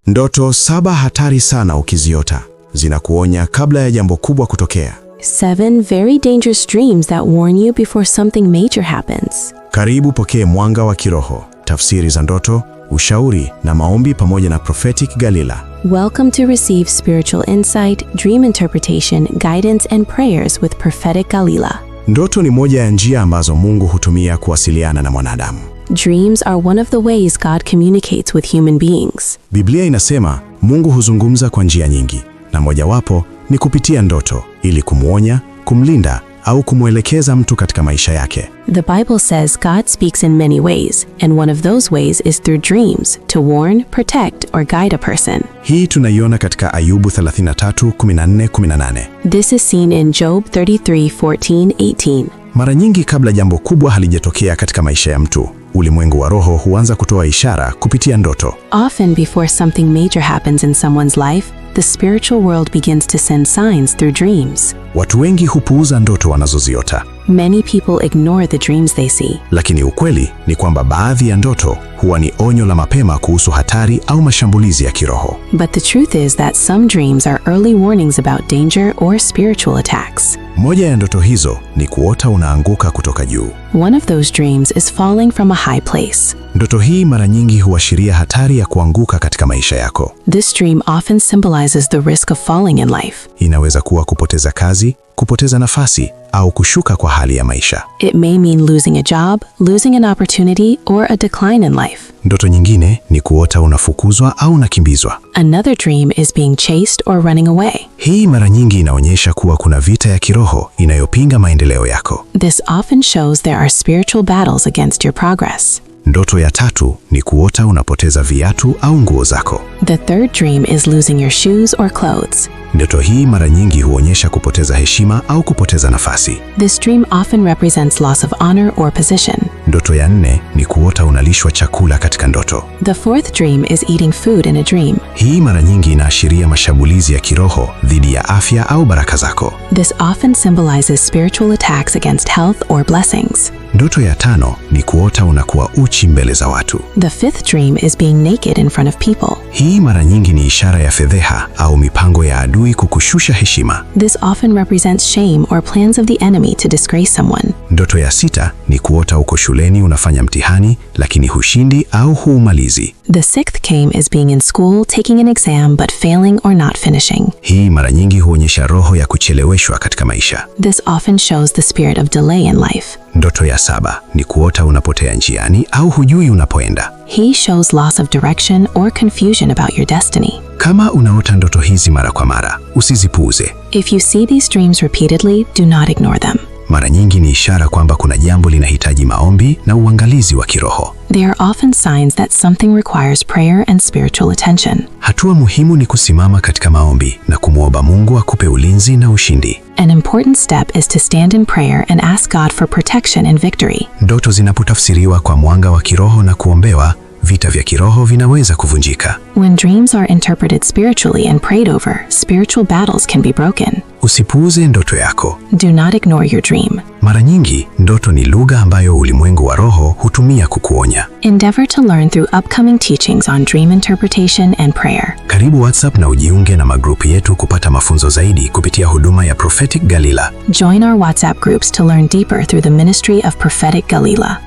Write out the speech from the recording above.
Ndoto saba hatari sana ukiziota, zinakuonya kabla ya jambo kubwa kutokea. Seven very dangerous dreams that warn you before something major happens. Karibu pokee mwanga wa kiroho, tafsiri za ndoto, ushauri na maombi pamoja na Prophetic Galila. Welcome to receive spiritual insight, dream interpretation, guidance, and prayers with Prophetic Galila. Ndoto ni moja ya njia ambazo Mungu hutumia kuwasiliana na mwanadamu. Dreams are one of the ways God communicates with human beings. Biblia inasema Mungu huzungumza kwa njia nyingi, na mojawapo ni kupitia ndoto ili kumwonya, kumlinda au kumwelekeza mtu katika maisha yake. The Bible says God speaks in many ways, and one of those ways is through dreams to warn, protect, or guide a person. Hii tunaiona katika Ayubu 33:14, 18. This is seen in Job 33:14, 18. Mara nyingi kabla jambo kubwa halijatokea katika maisha ya mtu, ulimwengu wa roho huanza kutoa ishara kupitia ndoto. Often, before something major happens in someone's life, the spiritual world begins to send signs through dreams. Watu wengi hupuuza ndoto wanazoziota, Many people ignore the dreams they see, lakini ukweli ni kwamba baadhi ya ndoto huwa ni onyo la mapema kuhusu hatari au mashambulizi ya kiroho. But the truth is that some dreams are early warnings about danger or spiritual attacks. Moja ya ndoto hizo ni kuota unaanguka kutoka juu. One of those dreams is falling from a high place. Ndoto hii mara nyingi huashiria hatari ya kuanguka katika maisha yako. This dream often symbolizes the risk of falling in life. Inaweza kuwa kupoteza kazi, kupoteza nafasi au kushuka kwa hali ya maisha. It may mean losing a job, losing an opportunity, or a decline in life. Ndoto nyingine ni kuota unafukuzwa au unakimbizwa. Another dream is being chased or running away. Hii mara nyingi inaonyesha kuwa kuna vita ya kiroho inayopinga maendeleo yako. This often shows there are spiritual battles against your progress. Ndoto ya tatu ni kuota unapoteza viatu au nguo zako. The third dream is losing your shoes or clothes. Ndoto hii mara nyingi huonyesha kupoteza heshima au kupoteza nafasi. This dream often represents loss of honor or position. Ndoto ya nne ni kuota unalishwa chakula katika ndoto. The fourth dream is eating food in a dream. Hii mara nyingi inaashiria mashambulizi ya kiroho dhidi ya afya au baraka zako. This often symbolizes spiritual attacks against health or blessings. Ndoto ya tano ni kuota unakuwa uchi mbele za watu. The fifth dream is being naked in front of people. Hii mara nyingi ni ishara ya fedheha au mipango ya adui kukushusha heshima. This often represents shame or plans of the enemy to disgrace someone. Ndoto ya sita ni kuota uko shuleni unafanya mtihani lakini hushindi au huumalizi. The sixth dream is being in school, taking an exam, but failing or not finishing. Hii mara nyingi huonyesha roho ya kucheleweshwa katika maisha. This often shows the spirit of delay in life. Ndoto ya saba ni kuota unapotea njiani au hujui unapoenda. He shows loss of direction or confusion about your destiny. Kama unaota ndoto hizi mara kwa mara, usizipuuze. If you see these dreams repeatedly, do not ignore them. Mara nyingi ni ishara kwamba kuna jambo linahitaji maombi na uangalizi wa kiroho. They are often signs that something requires prayer and spiritual attention. Hatua muhimu ni kusimama katika maombi na kumwomba Mungu akupe ulinzi na ushindi. An important step is to stand in prayer and ask God for protection and victory. Ndoto zinapotafsiriwa kwa mwanga wa kiroho na kuombewa, vita vya kiroho vinaweza kuvunjika. When dreams are interpreted spiritually and prayed over, spiritual battles can be broken. Usipuuze ndoto yako. Do not ignore your dream. Mara nyingi ndoto ni lugha ambayo ulimwengu wa roho hutumia kukuonya. Endeavor to learn through upcoming teachings on dream interpretation and prayer. Karibu WhatsApp na ujiunge na magrupu yetu kupata mafunzo zaidi kupitia huduma ya Prophetic Galila. Join our WhatsApp groups to learn deeper through the ministry of Prophetic Galila.